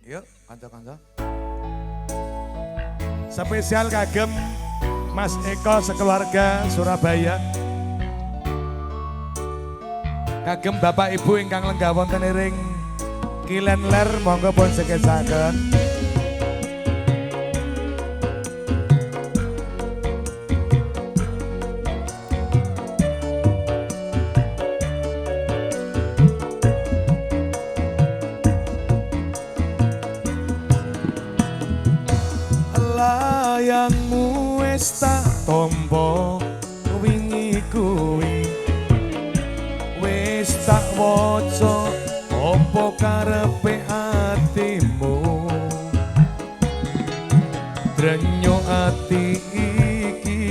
Yuk, kanca-kanca. Spesial kagem Mas Eko sekeluarga Surabaya. Kagem Bapak Ibu ingkang lenggah wonten ing Kilen Ler monggo pun sekecaken. Layangmu wis tak tompo wingi kuwi, wis tak waca apa karepe atimu. Drenyo ati iki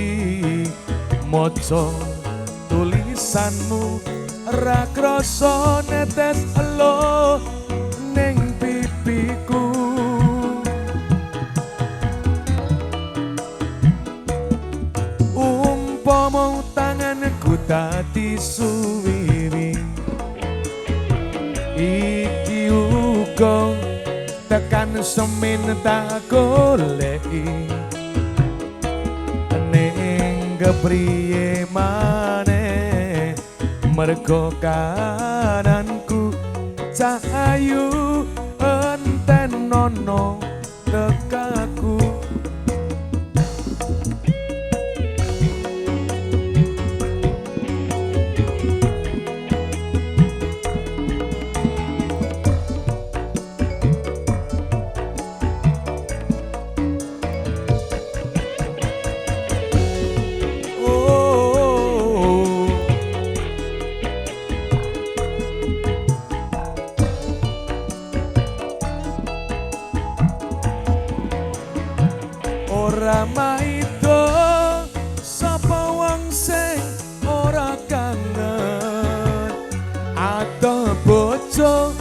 maca tulisanmu, ra krasa netes elo ning pipiku. Umpama tanganku dadi suwiwi, iki uga tekan semin tak goleki. Ning kepriye maneh mergo kananku cah ayu entenono tekaku. Ora maido sapa wong sing ora kangen, adoh bojo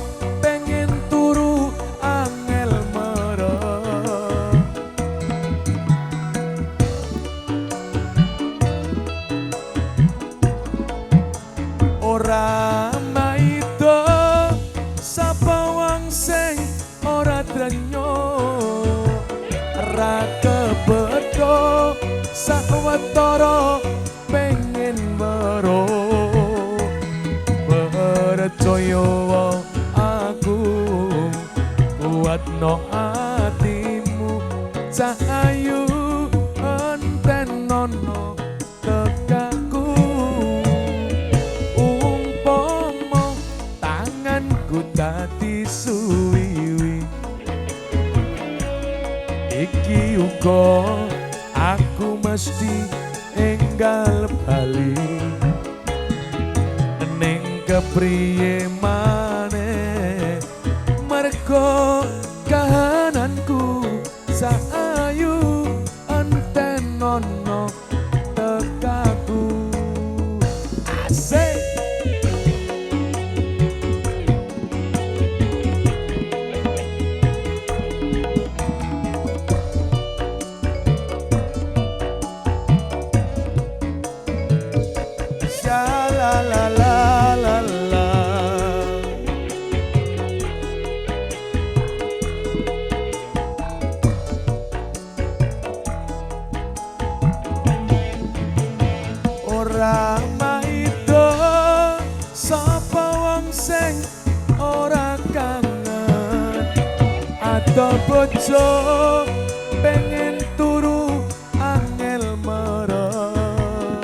pengen turu angel merem. Ora maido sapa wong sing ora drenyo, ra kebedho sawetara pengen weruh. Percaya aku kuatno atimu, cah ayu entenono tekaku. Umpama tanganku dadi suwiwi, iki uga aku mesti enggal bali. Ning kepriye maneh mergo kahananku cah ayu entenono tekaku. Asik. Sha la la la la la. Ora maido sapa wong sing ora kangen, adoh bojo pengen turu angel merem.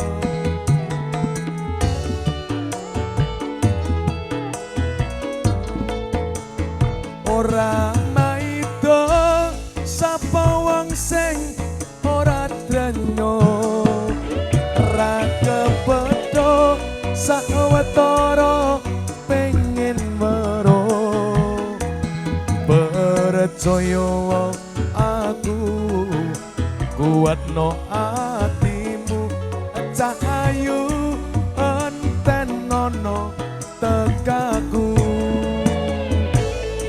Ora maido sapa wong sing ora drenyo, ra kebedho sawetara pengen weruh. Percaya aku kuatno atimu, cah ayu entenono tekaku.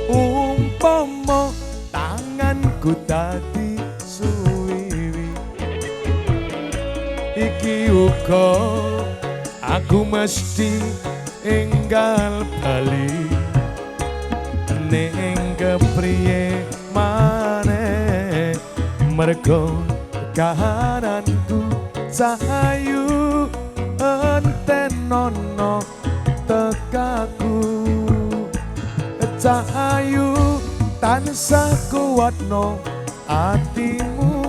Umpama tanganku dadi suwiwi, iki uga aku mesti enggal bali. Ning Kepriye maneh, mergo kahananku, cah ayu, entenono tekaku. Cah ayu, tansah kuatno atimu.